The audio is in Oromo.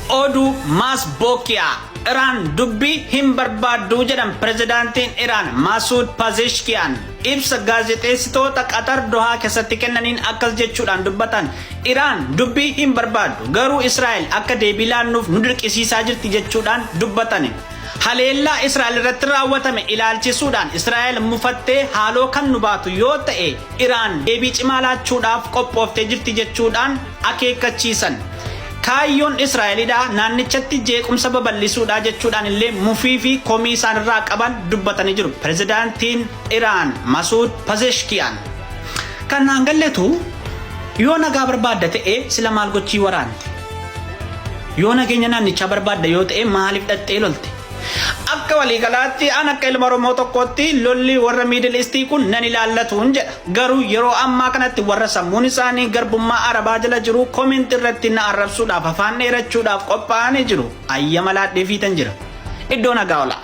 Oduu Maas Bookiyaa Iraan dubbii hin barbaadduu jedhan pirezidaantiin Iraan Masuud Pazeshkiyaan. Ibsa gaazexeessitoota Qatar Dohaa keessatti kennaniin akkas jechuudhaan dubbatan. Iraan dubbii hin barbaaddu, garuu Israa'el akka deebii laannuuf nu dirqisiisaa jirti jechuudhaan dubbatani. Haleellaa Israa'el irratti raawwatame ilaalchisuudhaan Israa'el mufattee haaloo kan nu baatu yoo ta'e Iraan deebii cimaa laachuudhaaf qophooftee jirti jechuudhaan akeekkachiisan. Kaayyoon Israa'elidha naannichatti jeequmsa babal'isuudha jechuudhaan illee mufii fi komii isaan irraa qaban dubbatanii jiru. Pirezidaantiin Iraan Masuud Pazeshkiyaan. Kan naan galletu yoo nagaa barbaadda ta'e sila maal gochii waraante? Yoo nageenya naannichaa barbaadda yoo ta'e maaliif dhaqxee lolte? Akka waliigalaatti an akka ilma Oromoo tokkootti lolli warra Middle East kun nan ilaallatuun jedha. Garuu yeroo ammaa kanatti warra sammuun isaanii garbummaa Arabaa jala jiru comment irratti na arrabsuudhaaf afaan dheerachuudhaaf qophaa'anii jiru. Ayyama laadhee fiitan jira. Iddoo nagaa ola.